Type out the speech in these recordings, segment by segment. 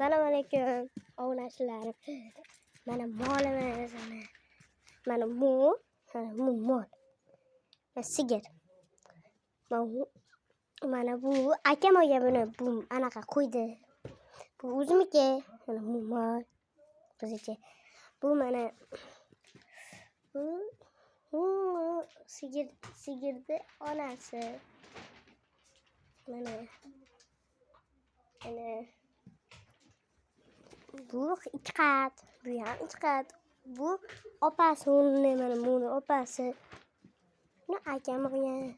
Assalomu alaykum, obunachilarim. Mana molimiz, mana. Mana bu, mana bu mol. Mana sigir. Mana bu akam olgan buni, bu anaqa qo'ydi. Bu o'zimniki. Mana bu mol. Bizniki. Bu mana bu sigir, sigirni onasi. Mana. Mana. Bu ikki qat, bu ham ikki qat. Bu opasi uni, mana buni opasi. Buni akam olgan.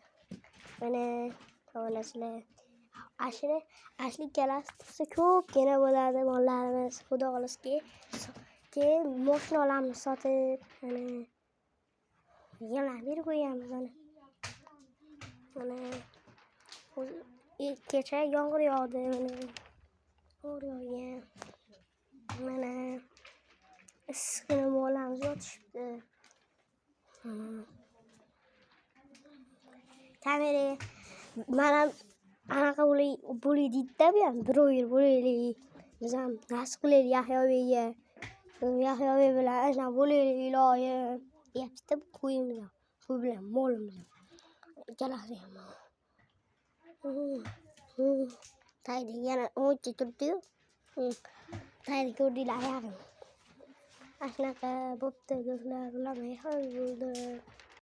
Mana obunachilar. Ashli, ashli ikkalasi tug'sa ko'pgina bo'ladi mollarimiz. Xudo xohlasa, keyin moshina olamiz sotib. Mana yemlar berib qo'yamiz mana. Mana kecha yomg'ir yog'di mana. Yomg'ir yog'gan. Mana issiqqina mollarimiz yotishibdi. Mana. Kamera mana anaqa bo'lay deydi-da bu ham, bloger bo'laylik. Biz ham nasib qilaylik Yahyobekka. Yahyobek bilan ana bo'laylik iloyim deyapti-da bu qo'yimiz ham. Qo'y bilan molimiz ham. Ikkalasi ham. Tagida yana o'ncha turibdi-yu. Tagida ko'rdinglar oyog'ini. Ana shunaqa bo'pti, do'stlar. Ular bo'ldi.